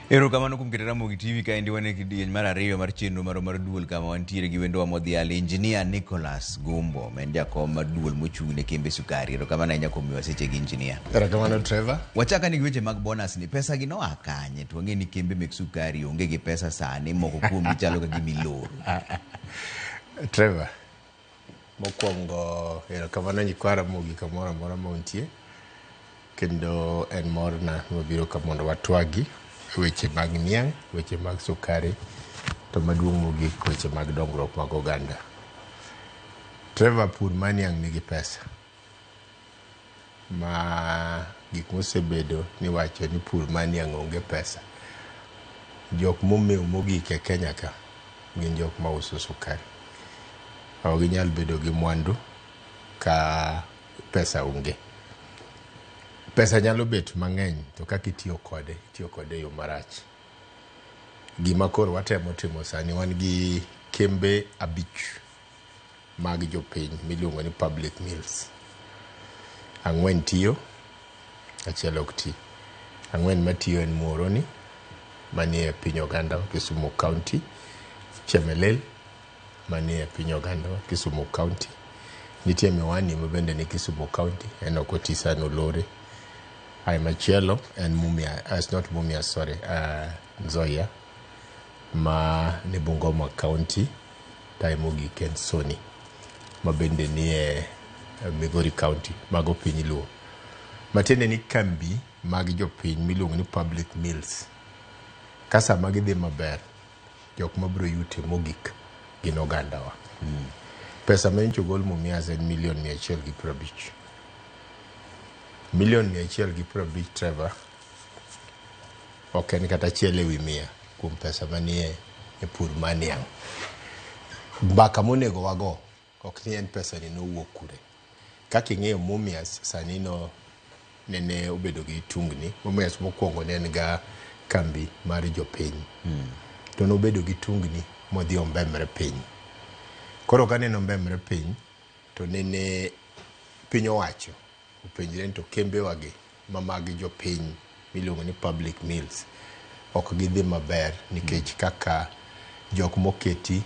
Erokamano kuom keto Ramogi TV kaendi wan e kidieny mar ariyo mar chenro marwa mar duol kama wantiere gi wendowa modhial Engineer Nicholas Gumbo ma en jakom mar duol mochung' ne kembe sukari. Erokamano ahinya kuom miwa seche gi engineer. Erokamano Trevor. Wachak ane gi weche mag bonus ni pesa gi noa kanye to wang'e ni kembe mek sukari onge gi pesa sani moko kuomgi chalo ka gima iloro. Trevor, mokwongo erokamano nyikwa Ramogi kamoro amora ma untie. Kendo en morna ni wabiro ka mondo watwagi weche mag niang', weche mag sukari, to maduong' mogik weche mag dongruok mag oganda. Trevor, pur mar niang' nigi pesa. Ma gik mosebedo niwacho ni pur mar niang' onge pesa. Jok momew mogik e Kenya ka gin jok mauso sukari. Ok ginyal bedo gi mwandu ka pesa onge. Pesa nyalo bet mang'eny to kaka itiyo kode, itiyo kode e yo marach. Gima koro watemo timo sani wan gi kembe abich mag jopiny miluongo ni public mills. Ang'wen tiyo, achiel ok ti. Ang'wen matiyo en Muhoroni manie piny oganda Kisumu County, Chemelil manie piny oganda Kisumu County, nitie Miwani mabende ni Kisumu County, en ok oti sani olore. Ae machielo en Mumia, it's not Mumia, sorry, Nzoia ma ni Bungoma County, to mogik en Sony ma bende nie Migori County, mago piny Luo. Matiende ni kambi mag jopiny miluongo ni public mills, ka sama gidhi maber, jok mabiro yute mogik gin ogandawa. Pesa ma nyocha ogol Mumias en milion 150. Milion 150 Trevor, ok en kata achiel ewi mia kuom pesa manie e pur mar niang'. Mbaka monego wago ok ni en pesa ni nowuok kure. Kaka ing'eyo Mumias sani no nene obedo gi tungni. Mumias mokwongo ne en ga kambi mar jopiny. To nobedo gi tungni modhi ombemre piny. Koro kaneno ombemre piny, to nene piny owacho openjre ni to kembewagi ma mag jopiny miluongo ni public mills ok gidhi maber nikech kaka jok moketi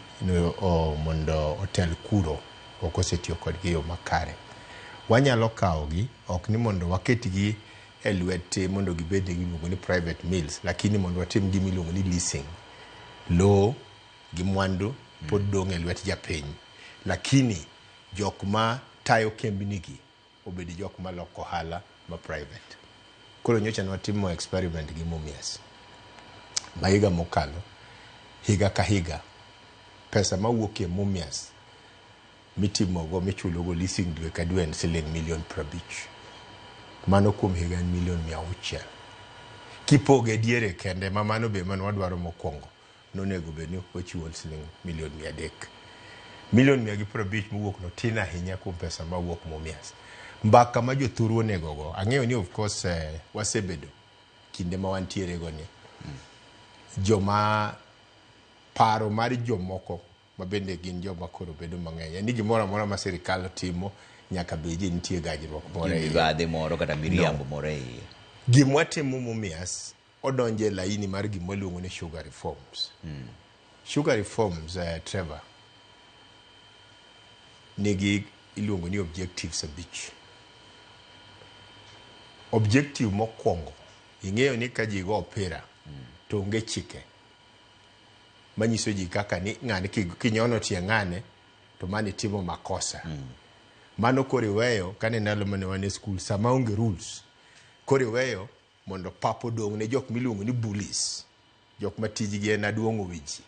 mondo otel kuro ok osetiyo kodgi e yo makare. Wanyalo kawogi ok ni mondo waketgi e lwet mondo gibed gimiluongo ni private mills, lakini mondo watim gima iluongo ni leasing. Lowo gi mwandu pod dong' e lwet japiny, lakini jok ma tayo kembni gi obed jok maloko ohala ma private. Koro nyocha ne watimo experiment gi Mumias. Ma higa mokalo, higa ka higa, pesa mawuok e Mumias mitimogo michulogo leasing dwe ka dwe en siling milion 50. Mano kuom higa en milion 600. Kipoge diere kende ma mano be mane wadwaro mokwongo, nonego bed ni wachiwo siling milion 300. Milion 150 mowuok no tin ahinya kuom pesa mawuok Mumias. Mbaka ma jothuru onego go, ang'eyo ni of course wasebedo kinde ma wantiere go ni joma paro mar jomoko ma bende gin joma koro bedo mang'eny en ni gimoro amora ma sirikal timo nyaka bed ni nitie gajruok moro e iye. Mibadhi moro kata miriambo moro e iye. Gima watimo Mumias odonjo e laini mar gima waluongo ni sugar reforms. Sugar reforms, Trevor, nigi iluongo ni objectives abich. Objective mokwongo, ing'eyo ni ka ji go opira to onge chike manyiso ji kaka ni ng'ane kinyono tie ng'ane to mano itimo makosa. Mano koro iweyo kane ndalo mane wan e skul sama onge rules koro iweyo mondo pap odong' ne jok miluongo ni bullies, jok ma tijgi en aduong'o wi ji.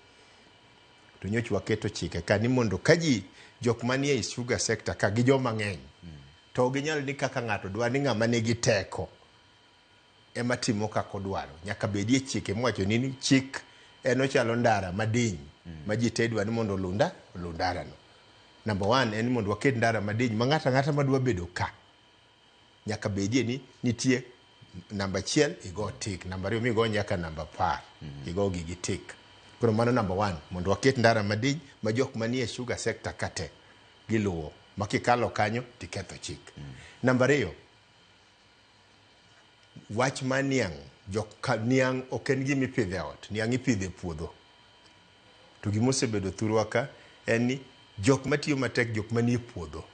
To nyocha waketo chike ka ni mondo ka ji jok manie e sugar sector ka gi joma ng'eny to ok ginyal ni kaka ng'ato dwa ni ng'ama nigi teko ema timo kaka odwaro. Nyaka bedie chike miwacho ni chik en ochalo ndara madiny ma ji te dwa ni mondo oluw ndarano. Number one en ni mondo waket ndara madiny ma ng'ato ang'ata madwa bedo ka nyaka bedie ni nitie namba achiel igo tik, namba ariyo migo nyaka namba 10 igo gigi tik. Koro mano namba one, mondo waket ndara madiny ma jok manie sugar sector ka te giluwo, ma kikalo kanyo tiketho chik. Namba ariyo, wach mar niang' Jok ka niang' ok en gima ipidho e ot, niang' ipidho e puodho. To gima osebedo thurwa ka en ni jok matiyo matek jok manie puodho.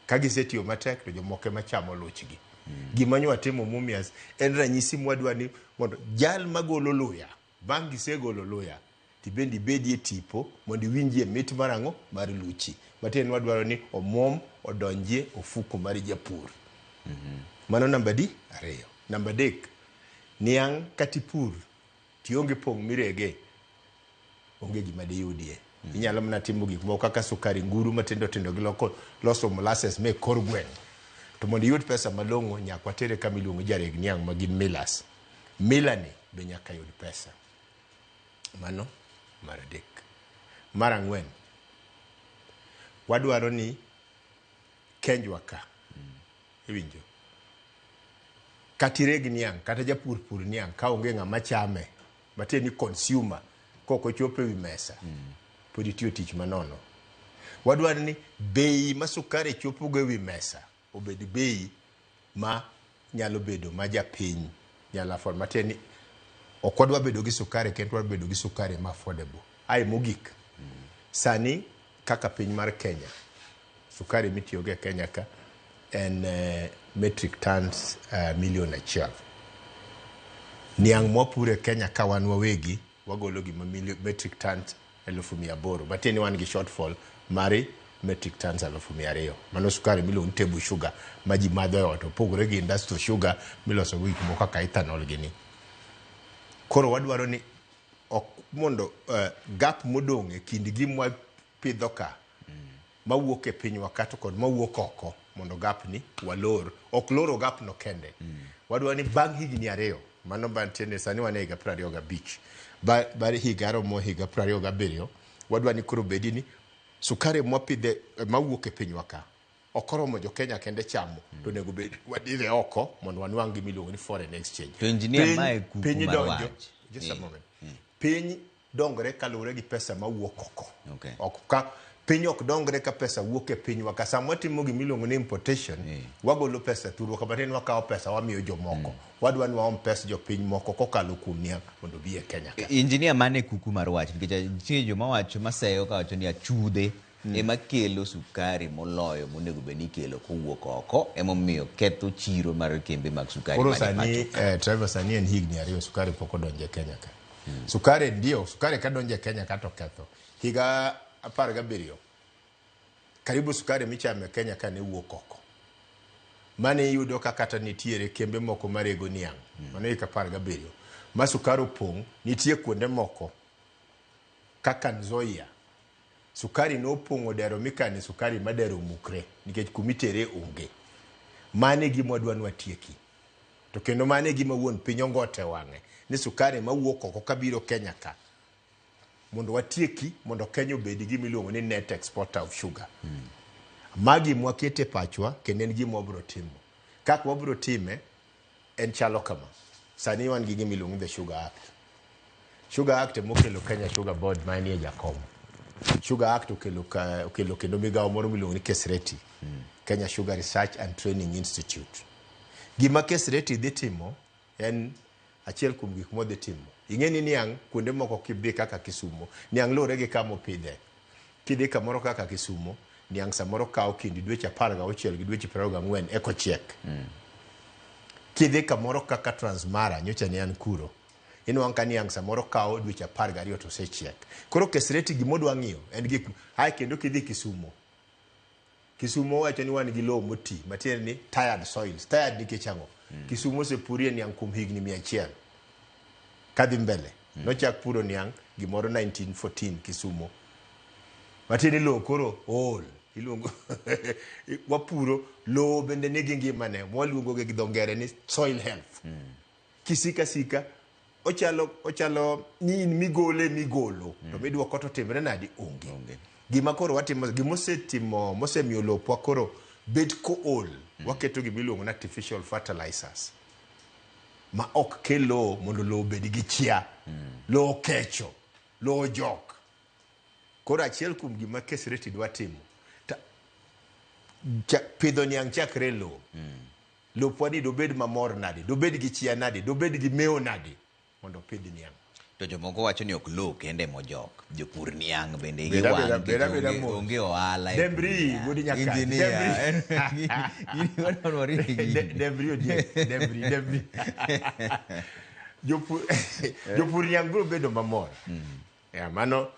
Ka gisetiyo matek to jomoko ema chamo luchgi. Gima nyo watimo Mumias en ranyisi mwadwa ni mondo jal magolo luya, bang' gisegolo luya, tibende ibedie tipo mondo iwinjie mit mar ang'o? Mar luchi. Matiende ni wadwaro ni omuom odonjie ofuku mar japur. Mano namba di ariyo. Namba adek, niang' kata ipur tionge pong' mirege, onge gima diyudie. Inyalo mana timo gik moko kaka sukari nguru matindo tindo gi loko, loso molasses me kor gweng'. To mondo iyud pesa malong'o nyaka watere kama iluongo ni jareg niang' ma gin millers. Miller ni be nyaka yud pesa. Mano mar adek. Mar ang'wen, wadwaro ni Kenjwa ka, iwinjo, kata ireg niang' kata japur pur niang' ka onge ng'ama chame, matiende ni consumer kok ochopo ewi mesa, pod itiyo tich manono. Wadwaro ni bei ma sukari chopogo ewi mesa obed bei ma nyalo bedo ma japiny nyalo afford. Matiende ni ok wadwa bedo gi sukari kendo wadwa bedo gi sukari ma affordable. Ae mogik, sani kaka piny mar Kenya, sukari mitiyogo e Kenya ka en metric tons milion achiel. Niang' mwapuro e Kenya ka wan wawegi wagolo gima metric tons 800,000. Matiende ni wan gi shortfall mar metric tons 200,000. Mano sukari miluongo ni table sugar ma ji madho e ot opogore gi industrial sugar miloso go gik moko kaka ethanol gini. Koro wadwaro ni ok mondo gap modong' e kind gima wapidho ka mawuok e pinywa ka to kod mawuok oko mondo gap ni walor. Ok loro gap no kende. Wadwaro ni bang' higni 2, mano mantiere sani wan e higa 25, bar higa romo higa 27, wadwaro ni koro bedi ni sukari mwapidhe mawuok e pinywa ka ok oromo jo Kenya kende chamo, to onego bed wadire oko mondo wanwang' gima iluongo ni foreign exchange. To engineer, mae kuku Piny mar donjo, wach. just a moment. Piny dongre kaluwore gi pesa mawuok oko. Okay. Ok ka piny ok dongre ka pesa wuok e pinywa ka sama watimo gima iluongo ni importation, wagolo pesa thurwa ka matin wakawo pesa wamiyo jomoko. Wadwa ni waom pes jopiny moko kokalo kuom niang' mondo obi e Kenya ka. Engineer, mane kuku mar wach nikech nitie joma wacho maseyo kawacho ni achudhe ema kelo sukari moloyo monego bed ni ikelo kowuok oko, emomiyo ketho chiro mar kembe mag sukari. Koro manie sani pacho. Trevor, sani en higni 2 sukari pok odonjo e Kenya ka. Sukari ndio, sukari ka donjo e Kenya ka to ketho. Higa 17, karibu sukari michamo e Kenya ka ne wuok oko. Mane iyudo ka kata nitiere kembe moko marego niang', mano higa 17, ma sukari opong', nitie kuonde moko kaka Nzoia. Sukari nopong'o dero mikane sukari ma dero mukre, nikech kumitere onge. Mano e gima wadwa ni watieki. To kendo mano e gima wuon piny ongote wang'e, ni sukari mawuok oko kabiro Kenya ka, mondo watieki, mondo Kenya obed gima iluongo ni net exporter of sugar. Magi mwakete pachwa, kendo en gima wabiro timo. Kaka wabiro time, en chalo kama. Sani wan gi gima iluongo ni the Sugar Act. Sugar Act emokelo Kenya Sugar Board ma enie jakom. Sugar Act okelo kendo migawo moro miluongo ni KESRETI, Kenya Sugar Research and Training Institute. Gima KESRETI dhi timo en achiel kuom gik modhi timo. Ing'e ni niang' kuonde moko kidhi kaka Kisumo, niang' luwore gi kama opidhe. Kidhi kamoro kaka Kisumo, niang' samoro kawo kind dweche 16 gi dweche 24 eka ochiek. Kidhi kamoro kaka Transmara, nyocha ne an kuro, inwang'o ka niang' samoro kawo dweche 12 to osechiek. Koro KESRETI gima odwa ng'iyo en gik ae kendo kidhi Kisumo. Kisumo wacho ni wan gi lowo moti, matiende ni tired soils. Tired nikech ang'o? Kisumo osepurie niang' kuom higni 100. Kadhi mbele. Nochak puro niang' gimoro 1914 Kisumo. Matiende ni lowo koro ool. Iluongo wapuro lowo bende nigi ngimane mwaluongo gi dho ngere ni soil health. Kisika sika ochalo ni in migole migolo to miduoko to timre nadi onge. Gima koro watimo gimosetimo mosemiyo lopwa koro bet kool, waketo gima iluongo ni artificial fertilizers ma ok kel lowo mondo lowo obed gi chia. Lowo kecho, lowo jok. Koro achiel kuom gima KESRETI dwa timo, pidho niang' chakre e lowo. Lopwa ni dobed mamor nade, dobed gi chia nade, dobed gi mewo nade mondo opidh niang'. To jomoko wacho ni ok lowo kende mojok, jopur niang' bende igi Bed abeda- wang' bed nikech abeda onge, mos. onge ohala e pur Dembri, niang'. wuod Nyakach, Engineer, dembri. gini gini. Dembri odiek, dembri, dembri. Jopur jopur niang' biro bedo mamor. Yeah, mano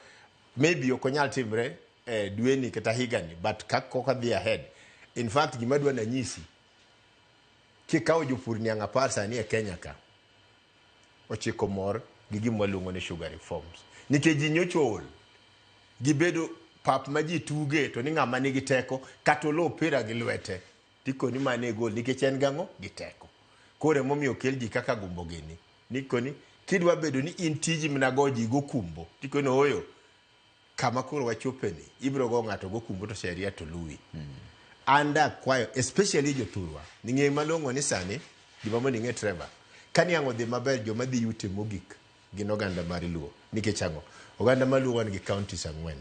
maybe ok onyal timre eh, dweni kata higani but ka koka dhi ahead. In fact gima adwa nanyisi kikawo jopur niang' 10 sani e Kenya ka 9 mor gi gima waluongo ni sugar reforms nikech ji nyocha ool gibedo pap ma ji tuge to ni ng'ama nigi teko kata olo opira gi lwete tikoni mane e gol nikech en gang'o gi teko koro emomiyo okel ji kaka Gumbo gini nikoni kidwa bedo ni in tiji mana go ji gokumbo tikoni ooyo kama koro wachopeni ibiro go ng'ato gokumbo to sheria to luwi. An dakwayo especially jothurwa ni ng'e malong'o ni sani gima mondo ing'e Trevor ka niang' odhi maber joma dhi yute mogik gin oganda mar Luo nikech ang'o oganda mar Luo wan gi counties 4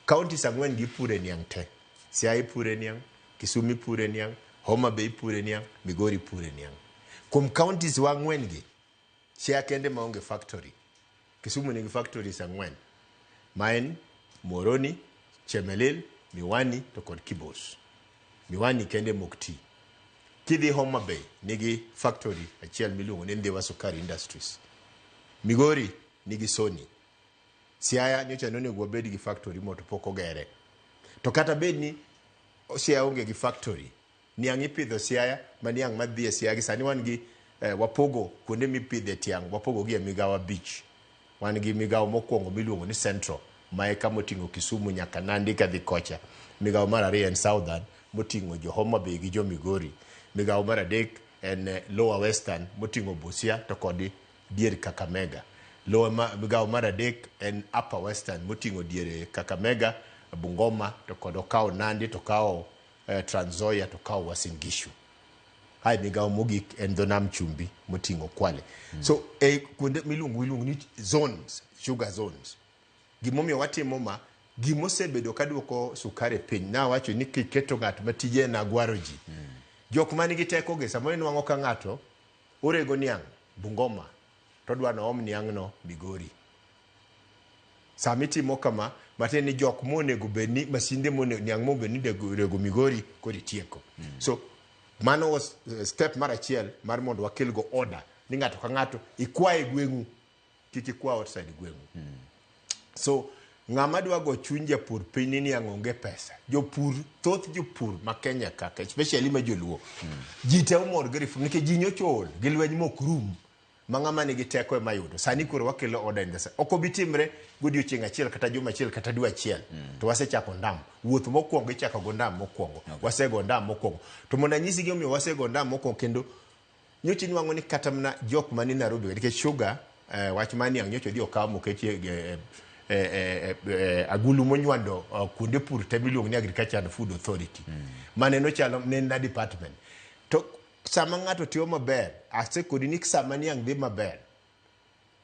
counties 4 gi ipure niang' te Siaya ipure niang' Kisumu ipure niang' Homa Bay ipure niang' Migori ipure niang' kuom counties wa 4 gi Siaya kende maonge factory Kisumu nigi factories 4 ma en Muhoroni, Chemelil, Miwani to kod Kibos. Miwani kende mok ti. Kidhi Homa Bay nigi factory achiel miluongo ni Ndhiwa Sukari Industries. Migori nigi Sony. Siaya nyocha nonego wabed gi factory mo to pok ogere. To kata bed ni Siaya onge gi factory, niang' ipidho Siaya ma niang' madhi e Siaya gi sani wan gi wapogo kuonde mipidhe tiang' wapogo gi e migawo 5. Wan gi migawo mokwongo miluongo ni Central ma e kama oting'o Kisumu nyaka Nandi kadhi kocha. Migawo mar ariyo en Southern moting'o jo Homa Bay gi jo Migori. Migawo mar adek en Lower Western moting'o Busia to kod dier Kakamega. Migawo mar adek en Upper Western moting'o dier Kakamega, Bungoma to kod okawo Nandi to okawo Trans Nzoia to okawo Uasin Gishu. Ae migawo mogik en dho nam chumbi moting'o Kwale. So e kuonde miluongo iluongo ni zones, sugar zones. Gimomiyo watimo ma, gimosebedo kaduoko sukari piny, nawacho ni kiketo ng'at ma tije en agwaro ji. Jok man gi teko gi, samoro inwang'o ka ng'ato orego niang' Bungoma, to odwa noom niang'no Migori. Sama itimo kama, matiende ni jok monego bed ni masinde monego niang' monego bed ni rego Migori koro itieko. So mano was step mar achiel mar mondo wakel go order ni ng'ato ka ng'ato ikwa e gweng'u kik ikwa outside gweng'u. So ng'ama dwa go chuny japur piny ni niang' onge pesa. Jopur, thoth jopur ma Kenya kaka especially ma joluo. Ji te omor gi reform nikech ji nyocha ool gi lweny mok rum ma ng'ama nigi teko ema yudo. Sani koro wakelo order in the ok obi timre godiochieng' achiel kata juma achiel kata dwe achiel. To wasechako ndam. Wuoth mokwongo ichako go ndam mokwongo. Wasego ndam mokwongo. To mondo anyisi gimomiyo wasego ndam mokwongo kendo nyocha inwang'o ni kata mana jok mani Nairobi nikech sugar wach mar niang' nyocha odhi okaw moketie agulu monywando kuonde pur te miluongo ni Agriculture and Food Authority. Mane nochalo ne en na department. To sama ng'ato timo maber, asekoni ni sama niang' dhi maber,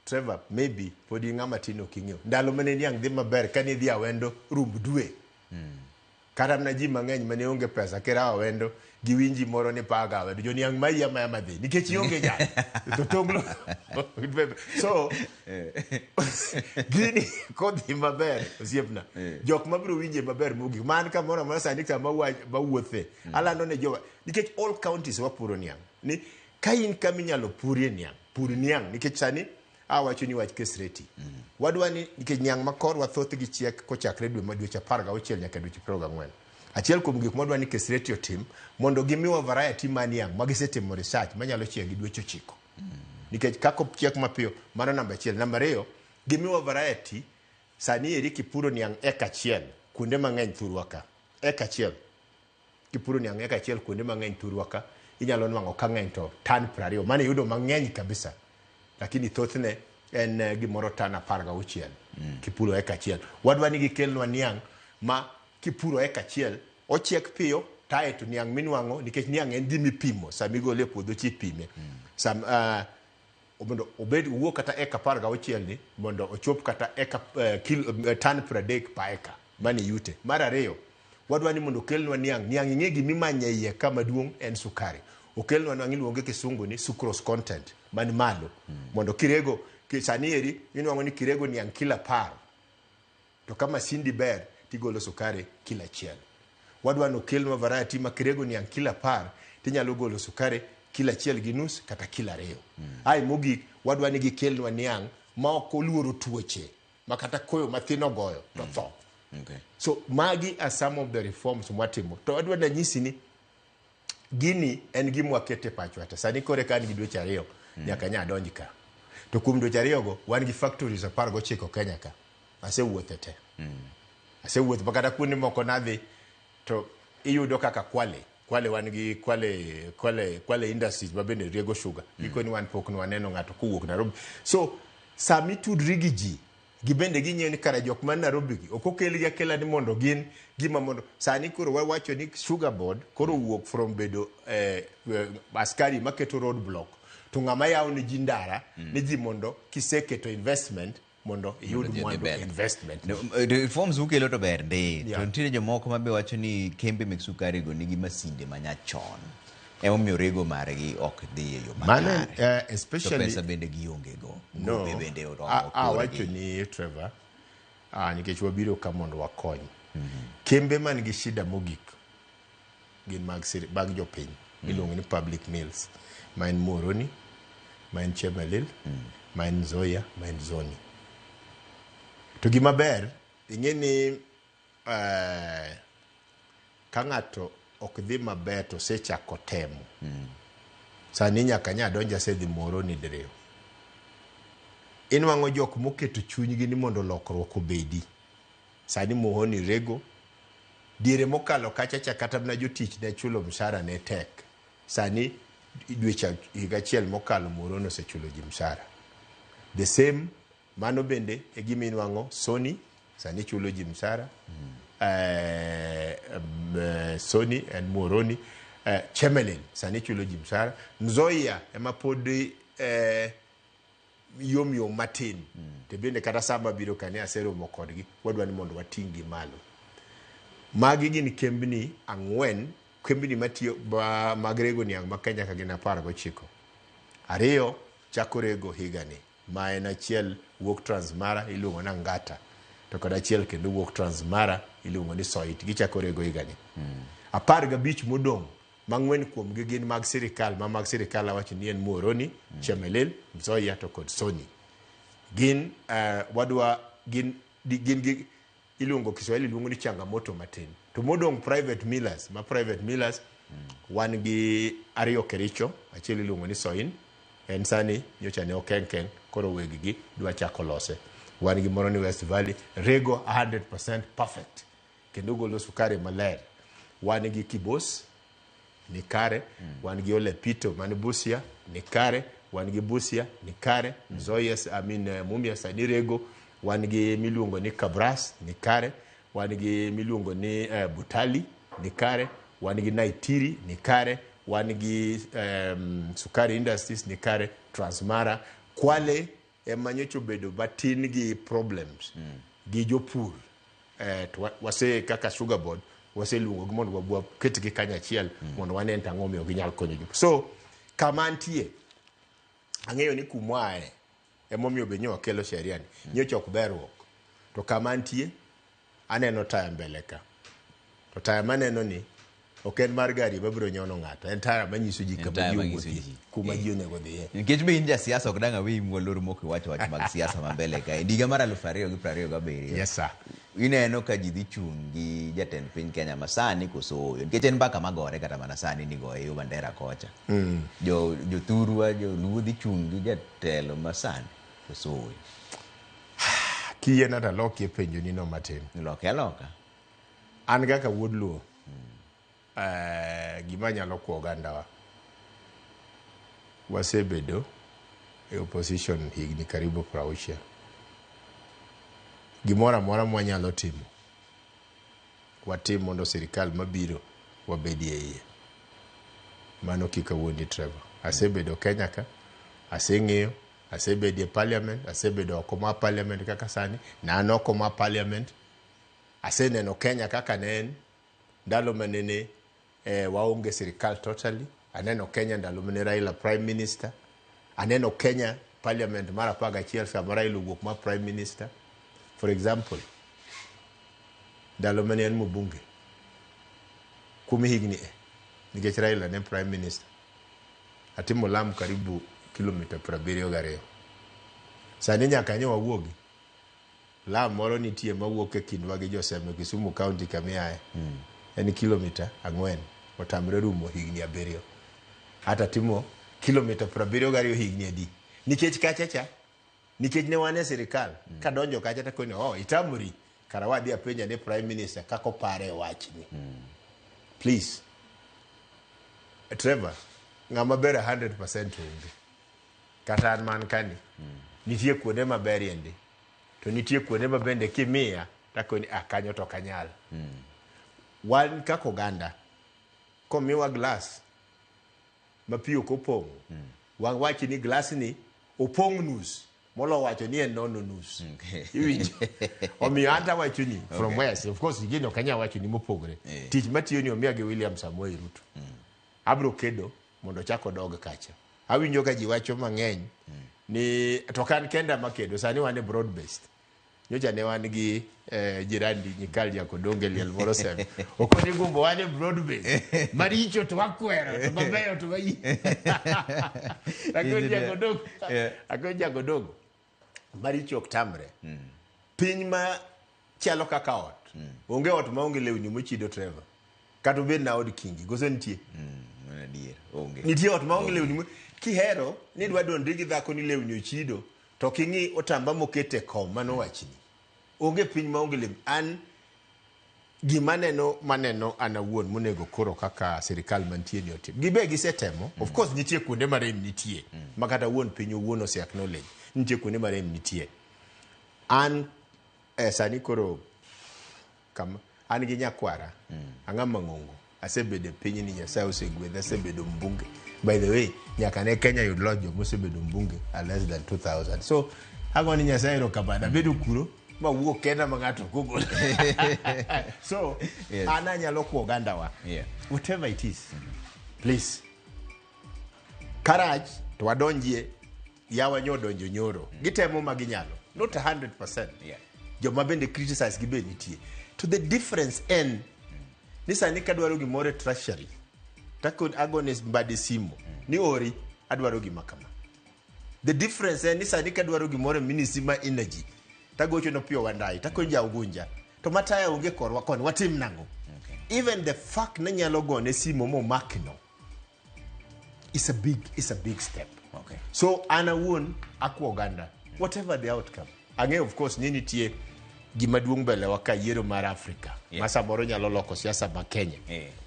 Trevor, maybe pod in ng'ama tin ok ing'eyo. Ndalo mane niang' dhi maber kane idhi Awendo rumb dwe. Kata mana ji mang'eny mane onge pesa kirawo Awendo giwinji moro ni paga Awendo. Jo niang' mayi amaya madhi nikech ionge gari. To tonglo. So gini kodhi maber osiepna. Jok mabiro winje maber mogik. Man kamoro amora sani kama mawuothe. Alando ne jowa nikech all counties wapuro niang'. Ni ka in kama inyalo purie niang', pur niang' nikech sani awacho ni wach Kesreti. Wadwa ni nikech niang' ma korwa thothgi chiek kochakre dwe ma dweche 16 nyaka dweche 24. Achiel kuom gik mwadwa ni Kesreti otim mondo gimiwa variety mar niang' ma gisetimo research manyalo chiek gi dweche 9. Nikech kaka ochiek mapiyo, mano namba achiel. Namba ariyo, gimiwa variety sani eri kipuro niang' eka achiel kuonde mang'eny thurwa ka. Eka achiel. Kipuro niang' eka achiel kuonde mang'eny thurwa ka, inyalo nwang'o ka ng'eny to tan 20. Mano iyudo mang'eny kabisa. Lakini thothne en gimoro tan 16 kipuro eka achiel. Wadwa ni gikelnwa niang' ma kipuro eka achiel, ochiek piyo, tae to niang' minwang'o, nikech niang' en gima ipimo, sama igole e puodho cha ipime. Sam, mondo obed owuok kata eka 16 ni, mondo ochop kata eka, kilo, tan 30 pa eka. Mano iyute. Mar ariyo, Wadwa ni mondo okelnwa niang'. Niang' ing'e gima imanyo e iye ka maduong' en sukari. Okelnwa niang' iluonge kisungu ni sucrose content man malo. Mondo kirego, sani eri inwang'o ni kirego niang' kilo 10 to ka masindi ber tigolo sukari kilo 1. Wadwa ni okelnwa variety ma kirego niang' kilo 10 tinyalo golo sukari kilo 1.5 kata kilo 2. Ae mogik, wadwa ni gikelnwa niang' ma ok oluoro tuoche ma kata koyo mathin ogoyo to tho. So magi are some of the reforms mwatimo. To adwa nanyisi ni gini en gima wakete pachwa te. Sani kore ka an gi dweche 2 nyaka nya adonj ka. To kuom dweche 2 go wan gi factories 19 Kenya ka. Asewuothe te. Asewuotho ma kata kuonde moko nadhi to iyudo kaka Kwale. Kwale wan gi Kwale Industries ma bende riego sugar. Gikoni wan pok nwaneno ng'ato kowuok Nairobi. So sami tudri gi ji, gibende ging'eyo ni kara jok man Nairobi gi ok okelgi akela ni mondo gin gima mondo sani koro wawacho ni sugar board koro wuok from bedo askari maketo road block to ng'ama yawo ne ji ndara ni ji mondo kiseketo investment mondo iyud mwandu investment. Reforms ukelo to ber ndi. To nitiere jomoko ma be wacho ni kembe mek sukari go nigi masinde manyachon. Emomiyo rego margi ok dhi e yo makare. Especially to pesa bende gionge go. No, bende oromo. Awacho ni Trevor, nikech wabiro ka mondo wakony. Kembe man gi shida mogik gin mag jopiny. Iluongo ni public mills. Ma en Muhoroni, ma en Chemelil, ma en Nzoia, ma en Zoni. To gima ber, ing'e ni ka ng'ato ok dhi maber to osechako temo. Sani nyaka nya donjo asedhi Muhoroni diriyo. Inwang'o jok moketo chunygi ni mondo lokruok obedi. Sani Muhoroni rego. Diere mokalo kacha cha kata mana jotich ne chulo mshahara ne tek. Sani dweche higa achiel mokalo Muhoroni osechulo ji mshahara. The same mano bende e gima inwang'o Sony sani chulo ji mshahara. Sony en Muhoroni. Chemelil sani chulo ji mshahara. Nzoia ema pod yom yom matin. To bende kata sama biro kane aseromo kodgi, wadwa ni mondo wating' gi malo. Magi gin kembni 4, kembni matiyo mag rego niang' ma Kenya ka gin 19. 2 chako rego higani, ma en achiel wuok Transmara iluongo ni Angata, to kod achiel kendo wuok Transmara iluongo ni Soit, gichako rego higani. 15 modong' mang'wen kuomgi gin mag sirikal, ma mag sirikal awacho ni en Muhoroni, Chemelil, Nzoia to kod Sony. Gin wadwa gin gi iluongo Kiswahili luongo ni changamoto matin. To modong' private millers, ma private millers wan gi 2 Kericho, achiel iluongo ni Soin, en sani nyocha ne okenkeng, koro weg gi dwa chako lose. Wan gi moro ni West Valley, rego 100% perfect, kendo golo sukari maler. Wan gi Kibos ni kare, wan gi Olepito man Busia ni kare, wan gi Busia ni kare, Nzoia, I mean Mumias sani rego, wan gi miluongo ni Kabras ni kare, wan gi miluongo ni Butali ni kare, wan gi Naitiri ni kare, wan gi Sukari Industries ni kare, Transmara, Kwale ema nyocha obedo matin gi problems gi jopur. To wase kaka Sugar Board waseluongo gi mondo waketgi kanyachiel mondo wane to ang'o miyo ginyal konyo jopur. So kama antie ang'eyo ni kumwae emomiyo be nyo wakelo sheria ni nyocha ok berruok. To kama antie aneno taya mbele ka. To taya maneno ni ok en mar gari mabiro nyono ng'ato, en taya manyiso ji kama ji owuothie, kuma ji onego dhiye. Nikech be in jasiasa ok dang' aweyi mwalor mok iwacho wach mag siasa ma mbele ka. Higa mar 2027. Yes sir. Ineno ka ji dhi chung' gi jatend piny Kenya ma sani koso ooyo? Nikech en mbaka magore kata mana sani ni goye yo Mandera kocha. Jo jothurwa joluo dhi chung' gi jatelo ma sani koso ooyo? Kiyiena to alokie penjo ni no matin. Loke aloka. An kaka wuod Luo, gima nyalo kwa ogandawa, wasebedo e opposition higni karibu 60. Gimoro amora mwanyalo timo, watim mondo sirikal mabiro wabedie iye. Mano kik awuondi Trevor. Asebedo Kenya ka, aseng'eyo, asebedo e parliament, asebedo oko mar parliament kaka sani, ne an oko mar parliament, aseneno Kenya kaka ne en, ndalo manene waonge sirikal totally. Aneno Kenya ndalo mane Raila prime minister. Aneno Kenya parliament mar 11 sama Raila owuok ma prime minister. For example, ndalo mane en mbunge kuom higni nikech Raila ne prime minister, atimo lam karibu kilomita 72. Sani nyaka nyo wawuogi lam moro nitie mawuok e kindwa gi Joseme Kisumu County kamiaye en kilomita 4 otamre rumo higni 7. Hata timo kilomita 72 higni adi? Nikech kacha cha, nikech ne wan e sirikal, kadonjo kacha to koni, oh, itamori, kara wadhi apenja ne prime minister kako pare wachni. Please. Trevor, ng'ama ber 100% onge. Kata an man kani, nitie kuonde maberie ndi. To nitie kuonde ma bende kimiya, takoni, ah, kanyo to ok anyal. Wan kaka oganda, komiwa glass ma pi ok opong'o, wawach ni glass ni opong' nus, molo wacho ni en nono nus. Iwinjo? Omiyo an tawacho ni, from where, of course, gino ok anyal wacho ni mopogore. Tich matiyo ni omiya gi William Samoei Ruto. Abro kedo mondo ochak odog kacha. Awinjo ka ji wacho mang'eny ni to ok an kenda makedo, sani wan e broad based. Nyocha ne wan gi jirandi Nyikal Jakodonge liel moro seme. Okoni Gumbo wan e broad based. Maricho to wakwero, to mabeyo to wayie. Akoni Jakodongo, akoni Jakodongo, maricho ok tamre. Piny ma chalo kaka ot. Onge ot maonge lewni mochido, Trevor. Kata obed na od kingi, koso nitie? Mano adier, onge. Nitie ot maonge lewni. Kihero ni idwa dondri gi dhako ni lewni ochido, to king'i otamba moket e kom, mano wachni. Onge piny maonge lewni. An gima neno maneno an awuon monego koro kaka sirikal mantie ni otim. Gibe gisetemo, of course nitie kuonde ma rem nitie, ma kata wuon piny owuon ose acknowledge. Nitie kuonde ma rem nitie. An sani koro kama an gi nyakwara ang'ama ng'ongo asebedo e pinyni, Nyasaye osegwedha, asebedo mbunge. By the way, nyaka ne Kenya yud loch joma osebedo mbunge are less than 2000. So ago ni Nyasaye erokamano, abedo kuro mawuok kenda ma ng'ato ok ogolo. So an anyalo kuo ogandawa. Whatever it is, please. Karach to wadonjie yawa nyodonjo nyoro. Gitemo ma ginyalo. Not 100%. Joma bende criticize gi be nitie. To the difference en ni sani kadwaro gimoro e treasury takon agone mbade simu ni ori adwaro gima kama. The difference en ni sani kadwaro gimoro e ministry ma energy tagocho no Opiyo Wandayi takon ja Ugunja to mataya onge korwa koni watim nang'o? Even the fact ni nyalo gone simu momakno is a big step. So an awuon akwa oganda whatever the outcome. Ang'eyo of course ni nitie gima duong' mbele wa ka yiero mar Africa ma samoro nyalo loko siasa ma Kenya.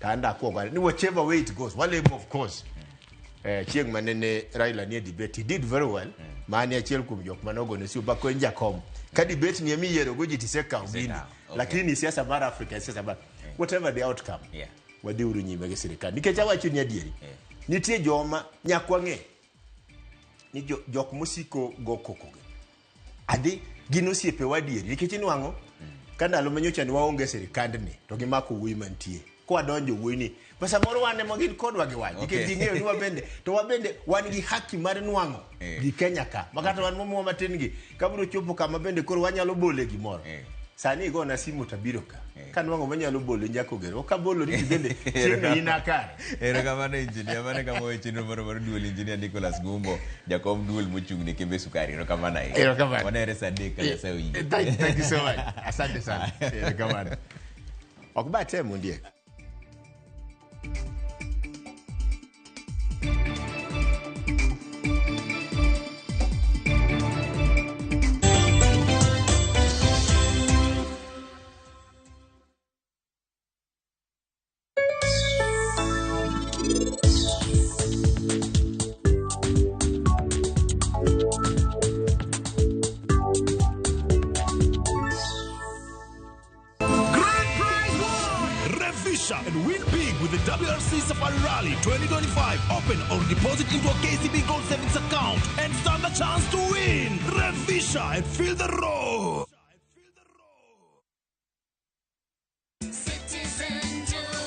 To an dakwa oganda ni whichever way it goes, walemo of course. Chieng' manene Raila nie debate, he did very well. Mane achiel kuom jok mane ogone simu bakony jakom. Ka debate ni emiyiero go ji tisekawo gini. Lakini siasa mar Africa en siasa mar whatever the outcome. Wadhi uru nyime gi sirikal. Nikech awacho ni adieri. Nitie joma nyaka wang'e ni jok mosiko go koko gi. Adhi gin osiepewa adieri nikech inwang'o ka ndalo manyocha ne waonge sirikandni to gimako wuoyi mantie. Kwadonjo wuoyi ni pesa moro wan ema gin kodwa gi wach nikech ging'eyo ni wabende to wabende wan gi haki mar nwang'o gi Kenya ka ma kata wan momiwa matin gi kabiro chopo kama bende koro wanyalo bole gimoro. Sani igona simu tabiro ka. Kanwang'o manyalo bolo Njako Gero. Ok abolo ni bende chieng'no in akare. Erokamano engineer, mano kama weche chenro moro mar duol engineer Nicholas Gumbo, jakom duol mochung' ne kembe sukari. Erokamano ahinya. Erokamano. Wanere saa 3 ka Nyasaye oyie. Thank you so much. Asante sana. Erokamano. Ok ba temo ndiek. And win big with the WRC Safari Rally 2025. Open or deposit into a KCB Gold Savings account and stand a chance to win. Revisha and feel the road. Citizen Joe.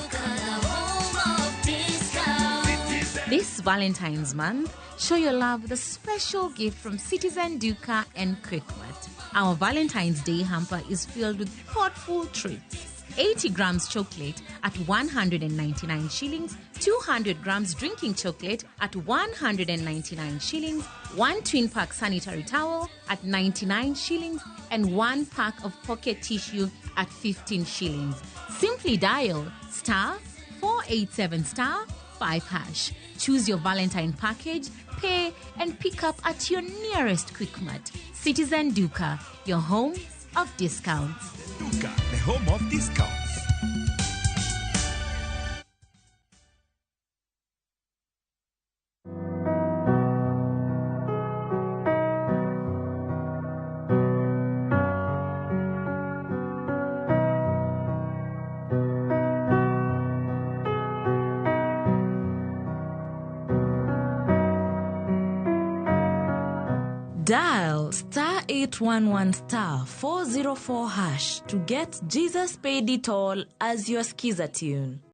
This Valentine's month, show your love with a special gift from Citizen Duka and Quickmart. Our Valentine's Day hamper is filled with thoughtful treats. 80 grams chocolate at 199 shillings, 200 grams drinking chocolate at 199 shillings, one twin pack sanitary towel at 99 shillings, and one pack of pocket tissue at 15 shillings. Simply dial star 487 star 5 hash. Choose your Valentine package, pay, and pick up at your nearest Quickmart. Citizen Duka, your home of discounts. Duka, the home of discounts. Dial star 811 star 404 hash to get Jesus Paid It All as your skiza tune.